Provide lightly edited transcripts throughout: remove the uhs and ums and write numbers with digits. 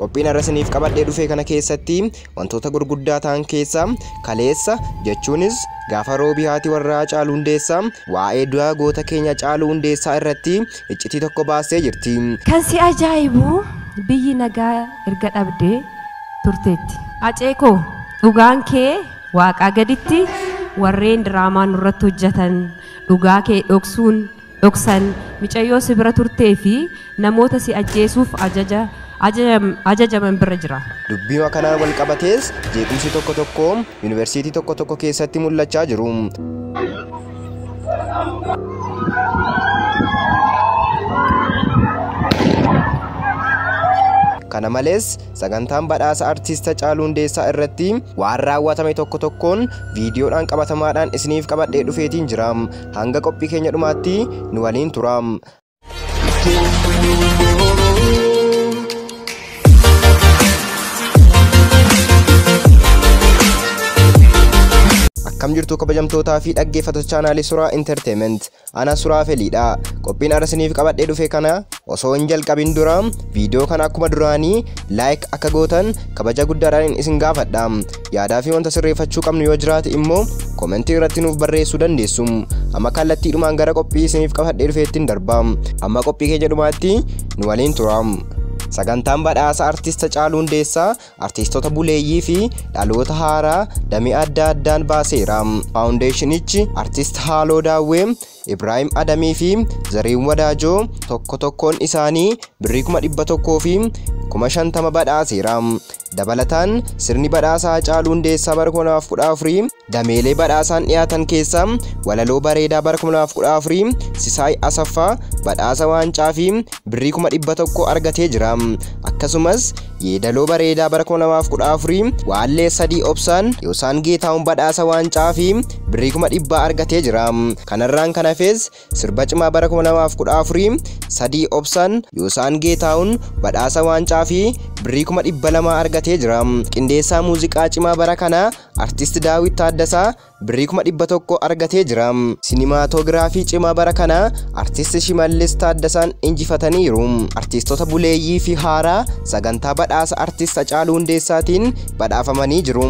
Qophiin har'a isiniif qabadhee dhufe kana keessatti wantoota gurguddaa ta'an keessaa kaleessa jechuunis gaafa roobii haati warraa Haacaaluu Hundeessaa waa'ee du'a goota keenya Haacaaluu Hundeessaa irratti iccitii tokko baastee jirti. Kan si ajaa'ibu biyyi nagaa erga dhabdee turteetti. Acee koo dhugaan kee waaqaa gaditti warreen diraamaa nurratti hojjetan dhugaa kee dhoksuun dhoksan micayyoo si bira turtee fi namoota si ajjeesuuf ajajaman bira jira. Dubbii kanaan wal qabatees jeequmsi tokko tokko yuunivarsiitii tokko tokko keessatti mul'achaa jiru. Kana malees sagantaan badhaasa artiist Haacaaluu Hundeessaa irratti waan raawwatame tokko tokkoon viidiyoodhaan qabatamaadhaan isiniif qabadhee dhufeetiin jira. Hanga qophii keenya dhumaatti nu waliin tura. Akkam jirtu kabajamtootaa fi dhaggeeffattoota chaanaalii Suraa Entertainment. Ana Suraa Feliidha. Qophiin har'a isiniif qabadhee dhufe kana osoo hin jalqabin dura viidiyoo kana akkuma duraanii like akka gootan kabaja guddaadhaan isin gaafadha. Yaadaa fi wanta sirreeffachuu qabnu yoo jiraate immoo komentii irratti nuuf barreessuu dandeessu. Amma kallattiidhumaan gara qophii isiniif qabadhee dhufeettiin darba. Amma qophii keenya dhumaatti nu waliin tura. Sagantaan badhaasa artiist Haacaaluu Hundeessaa artiistoota buleeyyii fi dhaloota haaraa damee adda addaan baaseera. Faawundeeshinichi artiist Haaloo Daawwee, Ibraahim Adamii fi Zariin Wadaajoo tokko tokkoon isaanii birrii 100,000 fi 50,000 badhaaseera. Dabalataan sirni badhaasa Haacaaluu Hundeessaa bara 2014 dameelee badhaasaan dhiyaatan keessaa walaloo bareedaa bara 2014 Sisaay Asaffaa badhaasa waancaa fi birrii 100,000 argatee jira. Akkasumas yeedaloo bareedaa bara 2014 waallee sadii obsaan Yoosaan Geetaawun badhaasa waancaa fi birrii 100,000 argatee jira. Kanarraan kan hafes sirba cimaa bara 2014 sadii obsaan Yoosaan Geetaawun badhaasa waancaa fi birrii 200,000 argatee jira. Qindeessaa muuziqaa cimaa bara kanaa artiist Daawit Taaddasaa birrii 100,000 argatee jira. Sinimaatoogiraafii cimaa bara kanaa artiist Shimallis Taaddasaan injifataniiru. Artiistoota buleeyyii fi haaraa sagantaa badhaasa artiist Haacaaluu Hundeessaatiin badhaafamanii jiru.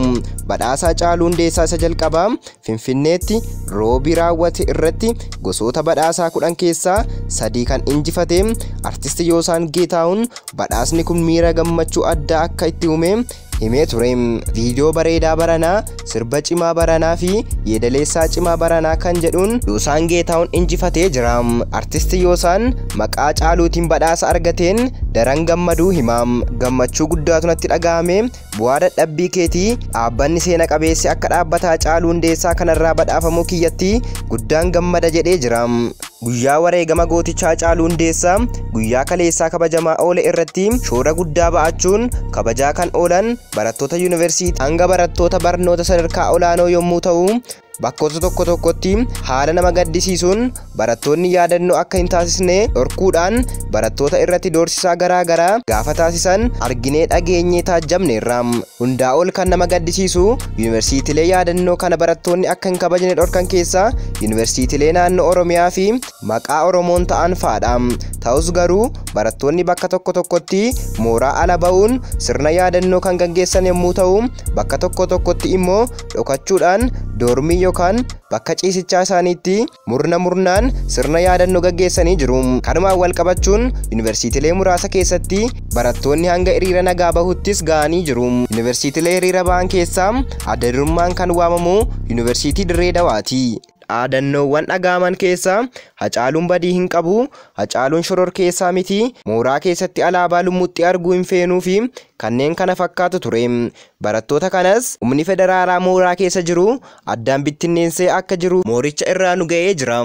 Badhaasa Haacaaluu Hundeessaa isa jalqabaa Finfinneetti roobii raawwate irratti gosoota badhaasaa 10 keessaa 3 kan injifate artiist Yoosaan Geetaawun badhaasni kun miira gammachuu addaa akka itti uume himee ture. Viidiyoo bareedaa baranaa, sirba cimaa baranaa fi yeedaleessaa cimaa baranaa kan jedhuun Yoosaan Geetaawun injifatee jira. Artiist Yoosaan maqaa Caaluutiin badhaasa argateen daran gammaduu hima. Gammachuu guddaatu natti dhaga'ame. Bu'aa dadhabbii keetii dhaabbanni seena qabeessi akka dhaabbata Haacaaluu Hundeessaa kanarraa badhaafamuu kiyyatti guddaan gammada jedhee jira. Guyyaa wareegama gootichaa Haacaaluu Hundeessaa guyyaa kaleessaa kabajamaa oole irratti shoora guddaa ba'achuun kabajaa kan oolan barattoota yuunivarsiitii hanga barattoota barnoota sadarkaa olaanoo yommuu ta'u bakkoota tokko tokkotti haala nama gaddisiisuun barattoonni yaadannoo akka hin taasisne dhorkuudhaan barattoota irratti doorsisaa garaa garaa gaafa taasisan arginee dhageenyee taajjabneerra. Hundaa ol kan nama gaddisiisu yuunivarsiitiilee yaadannoo kana barattoonni akka hin kabajne dhorkan keessaa yuunivarsiitiilee naannoo Oromiyaa fi maqaa Oromoon ta'an fa'aadha. Ta'us garuu barattoonni bakka tokko tokkotti mooraa ala ba'uun sirna yaadannoo kan gaggeessan yommuu ta'u bakka tokko tokkotti immoo dhokachuudhaan doormii yookaan bakka ciisichaa isaaniitti murna murnaan sirna yaadannoo gaggeessanii jiru. Kanumaan wal qabachuun yuunivarsiitiilee muraasa keessatti barattoonni hanga hiriira nagaa bahuttis ga'anii jiru. Yuunivarsiitiilee hiriira ba'an keessaa adda durummaan kan waamamu yuunivarsiitii Dirree Dawaati. Dhaadannoowwan dhaga'aman keessaa Haacaaluun badii hin qabu, Haacaaluun shoror keessaa miti, mooraa keessatti alaabaa lummuutti arguu hin feenuu fi kanneen kana fakkaatu ture. Barattoota kanas humni federaalaa mooraa keessa jiru addaan bittinneessee akka jiru mooricha irraa nu ga'ee jira.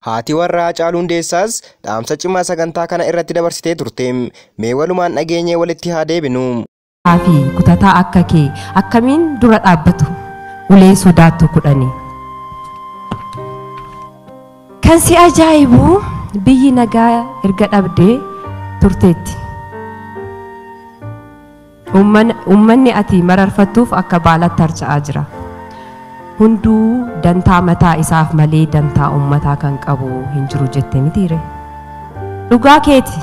Haati warraa Haacaaluu Hundeessaas dhaamsa cimaa sagantaa kana irratti dabarsitee turte. Mee walumaan dhageenyee walitti haa deebinu. Fi kutataa akka kee akkamiin dura dhaabbatu ulee sodaattu kudhani. Kan si ajaa'ibu biyyi nagaa erga dhabdee turteetti. Uummanni ati mararfattuuf akka baalatti harca'aa jira. Hunduu dantaa mataa isaaf malee dantaa uummataa kan qabu hin jiru jettee mitiire. Dhugaa keeti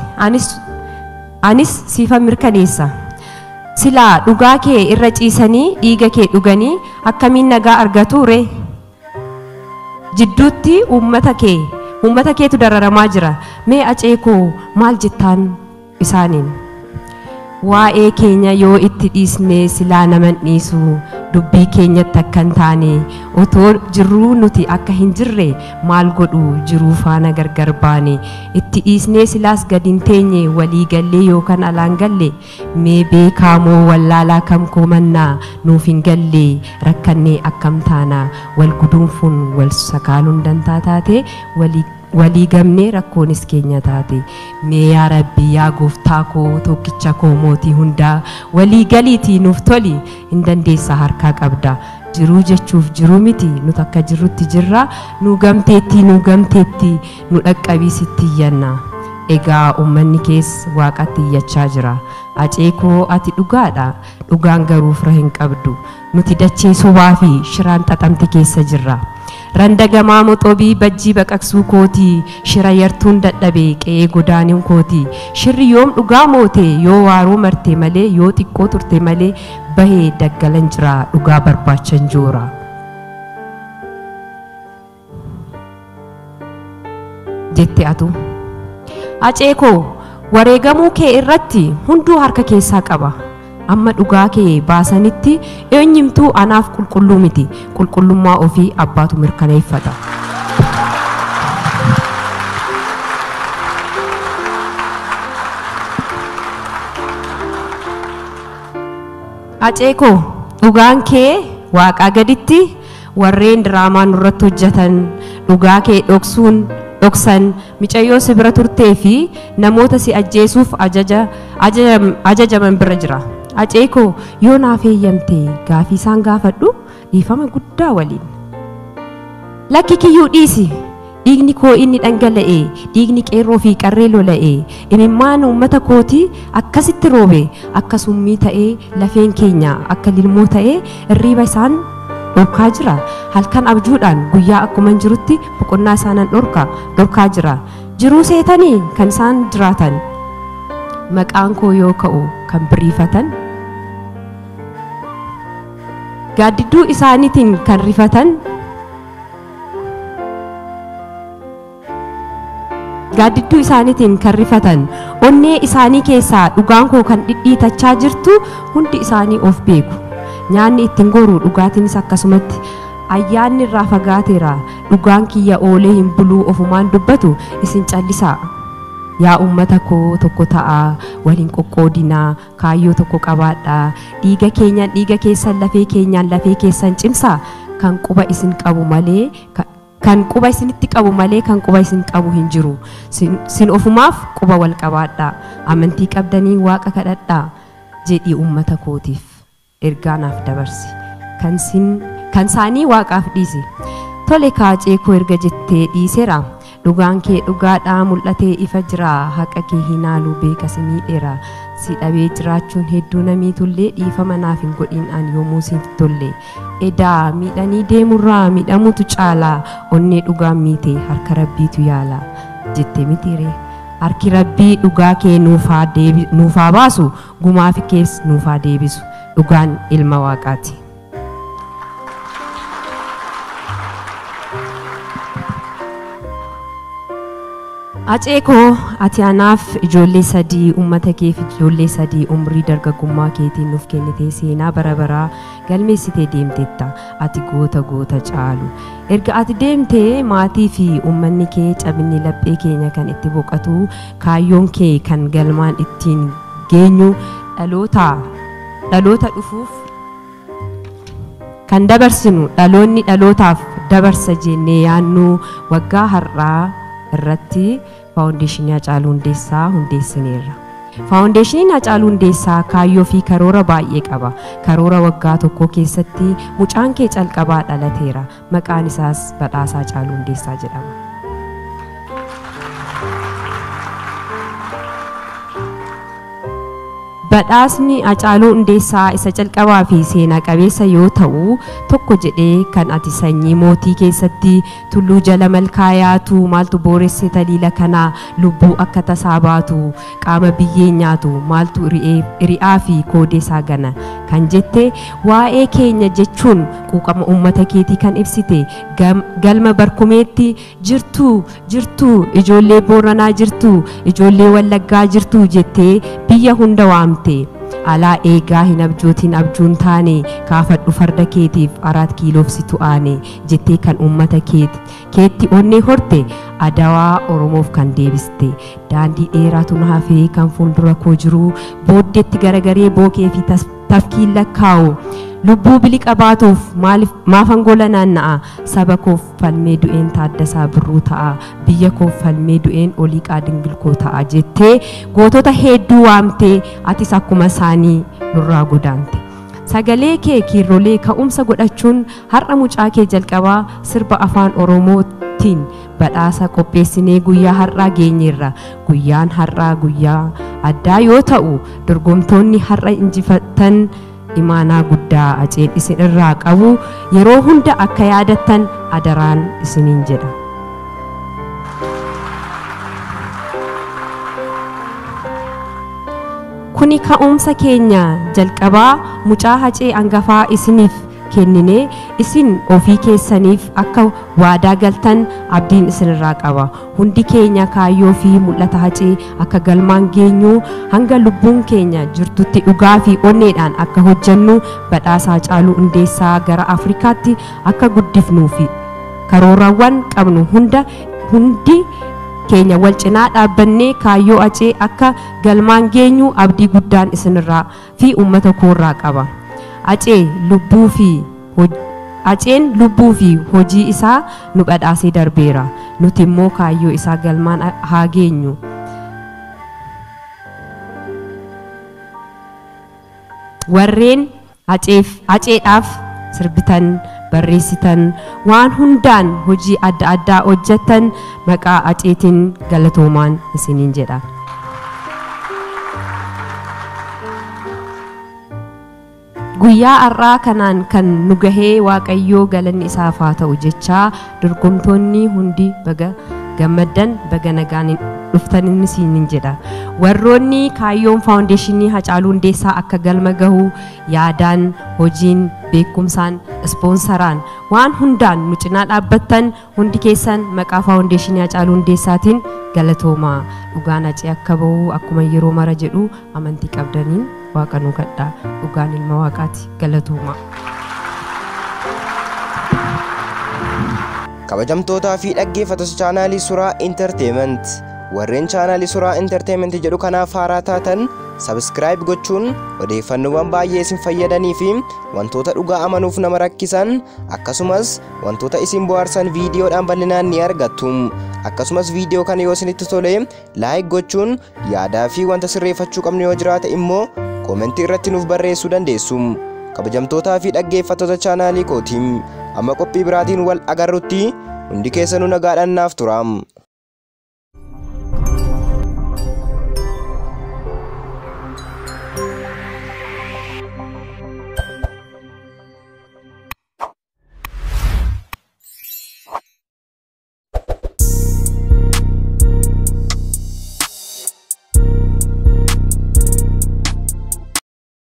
anis siifa mirkaneessa. Silaa dhugaa kee irra ciisanii dhiiga kee dhuganii akkamiin nagaa argatu ree? Jidduutti uummata keetu dararamaa jira. Mee acee koo maal jettaan isaaniin? Waa'ee keenya yoo itti dhiisne silaa naman dhiisu dubbii keenyatti akka hin taane otoo jirruu nuti akka hin jirre maal godhu jiruu faana gargar baane itti dhiisnee silaas gadi hin teenye walii gallee yookaan alaan galle mee beekaamoo wallaalaa kam koomannaa nuuf hin galle rakkannee akkam taana wal guduunfuun wal sakaaluun dantaa taate walii gamnee rakkoonis keenya taate. Mee yaa Rabbi yaa gooftaa koo tokkicha koo mootii hundaa walii galiitii nuuf toli hin dandeessa harkaa qabda. Jiruu jechuuf jiruu miti nuti akka jirrutti jirra nu gamteetti nu dhaqqabiisitti iyyanna. Egaa uummanni kees waaqatti iyyachaa jira. Acee koo ati dhugaadha dhugaan garuu fira hin qabdu nuti dachee sobaa fi shiraan xaxamte keessa jirra. Randagamaa moxobii bajjii baqaqsuu kootii shira yartuun dadhabe qe'ee godaanuun kootii shirri yoom dhugaa moote yoo waaroo marte malee yoo xiqqoo turte malee bahee daggalan jira dhugaa barbaachan joora. Jette atu. Acee koo wareegamuu kee irratti hunduu harka keessaa qaba. Amma dhugaa kee baasanitti eenyumtuu anaaf qulqulluu miti. Qulqullummaa ofii abbaatu mirkaneeffata. Acee koo dhugaan kee waaqaa gaditti warreen diraamaa nurratti hojjetan dhugaa kee dhoksan micayyoo si bira turtee fi namoota si ajjeesuuf ajajaman bira jira. Acee koo yoo naaf eeyyamte gaafii isaan gaafadhu dhiifama guddaa waliin. Lakki kiyyuu dhiisi dhiigni koo inni dhangala'e dhiigni qeerroo fi qarree lola'e imimmaan uummata kootii akkasitti roobe akka summii ta'ee lafeen keenya akka lilmoo ta'ee irriiba isaan dhorkaa jira. Halkan abjuudhaan guyyaa akkuma jirutti boqonnaa isaanan dhorkaa jira. Jiruu seetanii kan isaan jiraatan maqaan koo yoo ka'u kan biriifatan gaaddidduu isaaniitiin kan rifatan gaaddidduu isaaniitiin kan rifatan onnee isaanii keessaa dhugaan koo kan dhidhiitachaa jirtu hundi isaanii of beeku. Nyaanni ittiin goru dhugaatiinis akkasumatti ayyaanni irraa fagaateera dhugaan kiyya oolee hin buluu ofumaan dubbatu isin callisaa. Yaa uummata koo tokko ta'aa waliin qoqqoodinaa kaayyoo tokko qabaadhaa dhiiga keenyaan dhiiga keessan lafee keenyaan lafee keessan cimsaa kan quba isin qabu malee kan quba isinitti qabu malee kan quba isin qabu hin jiru. Sin ofumaaf quba wal qabaadhaa amantii qabdanii waaqa kadhadhaa jedhii uummata kootiif ergaa naaf dabarsi. Kan saanii waaqaaf dhiisi. Tole kaacee koo erga jettee dhiiseera. Dhugaan kee dhugaadhaa mul'atee ifa jira haqa kee hin haaluu beeka si miidheera. Si dhabee jiraachuun hedduu namiitullee dhiifama naaf hin godhin an yoomuu siif tolle. Edaa miidhanii deemurraa miidhamutu caalaa onnee dhugaan miite harka rabbiitu yaala jettee mitiire. Harki rabbii dhugaa kee nuufaa baasu gumaa fi kees nuufaa deebisu dhugaan ilma waaqaati. Acee koo ati anaaf ijoollee sadii uummata keef ijoollee sadii umrii dargaggummaa keetiin nuuf kennitee seenaa bara baraa galmeessitee deemteetta. Ati goota goota caalu. Erga ati deemtee maatii fi uummanni kee cabinni laphee keenya kan itti boqotu kaayyoon kee kan galmaan ittiin geenyu dhaloota dhufuuf Kan dabarsinu dhaloonni dhalootaaf dabarsa jennee yaannu waggaa har'aa irratti Faawundeeshinii Hacaaluu Hundeessaa hundeessineerra. Faawundeeshiniin Hacaaluu Hundeessaa kaayyoo fi karoora baay'ee qaba. Karoora waggaa tokko keessatti mucaan kee calqabaa dhalateera. Maqaan isaas Badhaasaa Hacaaluu Hundeessaa jedhama. Badhaasni Hacaaluu Hundeessaa isa calqabaa fi seenaa qabeessa yoo ta'u, tokko jedhee kan ati sanyii mootii keessatti tulluu jala malkaa yaatu, maaltu booresse taliila kanaa, lubbuu akka tasaa baatu, qaama biyyee nyaatu, maaltu ri'aa fi koodee isaa gana kan jette, waa'ee keenya jechuun quuqama uummata keetii kan ibsite, galma barkumeetti jirtu jirtu, ijoollee Booranaa jirtu, ijoollee Wallaggaa jirtu jettee biyya hunda waamte. Alaa eegaa hin abjootiin abjuun taane, kaafadhu farda keetiif 4 kiiloof situ aane jettee kan uummata keetti onnee horte, adawaa Oromoof kan deebiste. Daandii dheeraatu na hafee kan fuuldura koo jiru, booddeetti garagaree bookee fi tafkiin lakkaa'u. Lubbuu biliqa baatuuf maafan gola naanna'a, saba koof falmee du'een Taaddasaa Birruu ta'a, biyya koof falmee du'een Oliiqaa Dingilkoo ta'a jettee gootota hedduu waamtee atis akkuma isaanii nurraa godaante. Sagalee kee kiirrolee ka'umsa godhachuun har'a mucaa kee jalqabaa sirba afaan Oromootiin badhaasa qopheessinee guyyaa har'aa geenyeerra. Guyyaan har'aa guyyaa addaa yoo ta'u, dorgomtoonni har'a injifatan imaanaa guddaa Haceen isin irraa qabu yeroo hunda akka yaadattan adaraan isiniin jedha. Kuni ka'umsa keenya jalqabaa mucaa Hacee hangafaa isiniif kennine, isin ofii keessaniif akka waadaa galtan abdiin isinirraa qaba. Hundi keenya kaayyoo fi mul'ata Hacee akka galmaan geenyu hanga lubbuun keenya jirtutti dhugaa fi onneedhaan akka hojjennu, badhaasa Hacaaluu Hundeessaa gara Afrikaatti akka guddifnuu fi karoorawwan qabnu hunda hundi keenya wal cinaa dhaabbannee kaayyoo Hacee akka galmaan geenyu abdii guddaan isinirraa fi uummata koorraa qaba. Haceen lubbuu fi hojii isaa nu badhaasee darbeera. Nuti immoo kaayyoo isaa galmaan haa geenyu. Warreen Haceedhaaf sirbitan, barreessitan, waan hundaan hojii adda addaa hojjettan maqaa Haceetiin galatoomaan isiniin jedha. Guyyaa har'aa kanaan kan nu gahee Waaqayyoo galanni isaaf haa ta'u jechaa, dorgomtoonni hundi baga gammaddan, baga nagaan dhuftan isiniin jedha. Warroonni kaayyoon Faawundeeshinii Hacaaluu Hundeessaa akka galma gahu yaadaan, hojiin, beekumsaan, ispoonsaraan waan hundaan nu cinaa dhaabbattan hundi keessan maqaa Faawundeeshinii Hacaaluu Hundeessaatiin galatoomaa. Dhugaan Hacee akka bahu akkuma yeroo mara jedhu amantii qabdaniin Waaqa nu kadhaa. Dhugaan ilma Waaqaati. Galatoomaa. Kabajamtootaa fi dhaggeeffattoota chaanaalii Suraa Entertainment, warreen chaanaalii Suraa Entertainment jedhu kanaaf haaraa taatan subscribe gochuun odeeffannoowwan baay'ee isin fayyadanii fi wantoota dhugaa amanuuf nama rakkisan akkasumas wantoota isin bohaarsan viidiyoodhaan bal'inaan ni argattu. Akkasumas viidiyoo kana yoo isinitti tole like gochuun yaadaa fi wanta sirreeffachuu qabnu yoo jiraate immoo koomentii irratti nuuf barreessuu dandeessu. Kabajamtootaa fi dhaggeeffattoota chaanaalii kootiin amma qophii biraatiin wal agarrutti hundi keessanuu nagaadhaan naaf tura.